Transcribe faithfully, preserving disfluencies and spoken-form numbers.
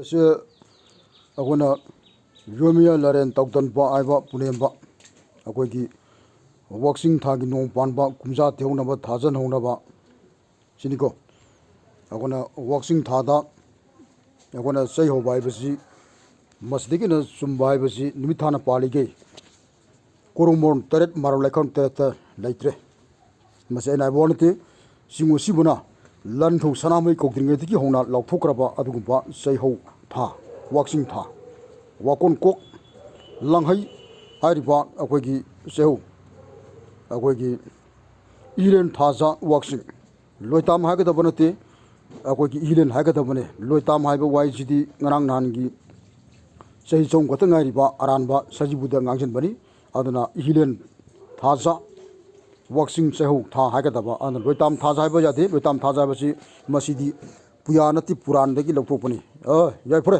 ꯁꯤ ꯑꯩꯈꯣꯏꯅ ꯌꯣꯃꯤꯌꯥ ꯂꯥꯔꯦꯟ ꯇꯧꯗꯟꯕ ꯍꯥꯏꯕ ꯄꯨꯅꯦꯝꯕ ꯑꯩꯈꯣꯏꯒꯤ ꯋꯥꯛꯆꯤꯡ ꯊꯥꯒꯤ ꯅꯣꯡ ꯄꯥꯟꯕ ꯀꯨꯝꯖꯥ ꯊꯤꯍꯧꯅꯕ ꯊꯥꯖꯅꯍꯧꯅꯕ ꯁꯤꯅꯤꯀꯣ꯫ ꯑꯩꯈꯣꯏꯅ ꯋꯥꯛꯆꯤꯡ ꯊꯥꯗ ꯑꯩꯈꯣꯏꯅ ꯆꯩ ꯍꯧꯕ ꯍꯥꯏꯕꯁꯤ ꯃꯁꯤꯗꯒꯤ ꯍꯦꯟꯅ ꯆꯨꯝꯕ ꯍꯥꯏꯕꯁꯤ ꯅꯨꯃꯤꯠ ꯊꯥꯅ ꯄꯥꯜꯂꯤꯈꯩ ꯀꯣꯔꯣꯃꯣꯟ ꯇꯔꯦꯠ ꯃꯔꯥꯎ ꯂꯩꯈꯣꯝ ꯇꯔꯦꯠꯇ ꯂꯩꯇ꯭ꯔꯦ꯫ ꯃꯁꯤ ꯑꯩꯅ ꯍꯥꯏꯕ ꯋꯥ ꯅꯠꯇꯦ꯫ ꯆꯤꯡꯉꯨ ꯁꯤꯕꯨꯅ ꯂꯟꯊꯧ ꯁꯅꯥꯃꯍꯤ ꯀꯧꯗ꯭ꯔꯤꯉꯩꯗꯒꯤ ꯍꯧꯅ ꯂꯥꯎꯊꯣꯛꯈ꯭ꯔꯕ ꯑꯗꯨꯒꯨꯝꯕ ꯆꯩꯍꯧ ꯊꯥ, ꯋꯥꯛꯆꯤꯡ ꯊꯥ, ꯋꯥꯀꯣꯟ ꯀꯣꯛ ꯂꯥꯡꯍꯩ ꯍꯥꯏꯔꯤꯕ ꯑꯩꯈꯣꯏꯒꯤ ꯆꯩꯍꯧ, ꯑꯩꯈꯣꯏꯒꯤ ꯏꯂꯦꯟ ꯊꯥꯖ ꯋꯥꯛꯆꯤꯡ꯫ ꯂꯣꯏꯇꯥꯝ ꯍꯥꯏꯒꯗꯕ ꯅꯠꯇꯦ, ꯑꯩꯈꯣꯏꯒꯤ ꯏꯂꯦꯟ ꯍꯥꯏꯒꯗꯕꯅꯦ꯫ ꯂꯣꯏꯇꯥꯝ ꯍꯥꯏꯕ ꯋꯥꯍꯩꯁꯤꯗꯤ ꯉꯔꯥꯡ ꯅꯍꯥꯟꯒꯤ ꯆꯍꯤ ꯆꯍꯨꯝ ꯈꯛꯇ ꯉꯥꯏꯔꯤꯕ ꯑꯔꯥꯟꯕ ꯁꯖꯤꯕꯨꯗ ꯉꯥꯡꯁꯤꯟꯕꯅꯤ꯫ ꯑꯗꯨꯅ ꯏꯂꯦꯟ ꯊꯥꯖ ꯋꯥꯛꯆꯤꯡ ꯆꯩꯍꯧ ꯊꯥ ꯍꯥꯏꯒꯗꯕ꯫ ꯑꯗꯨꯅ ꯂꯣꯏꯇꯥꯝ ꯊꯥꯖ ꯍꯥꯏꯕ ꯌꯥꯗꯦ꯫ ꯂꯣꯏꯇꯥꯝ ꯊꯥꯖ ꯍꯥꯏꯕꯁꯤ ꯃꯁꯤꯗꯤ ꯄꯨꯌꯥ ꯅꯠꯇꯦ, ꯄꯨꯔꯥꯟꯗꯒꯤ ꯂꯧꯊꯣꯛꯄꯅꯤ꯫ ꯑ, ꯌꯥꯏꯐꯔꯦ꯫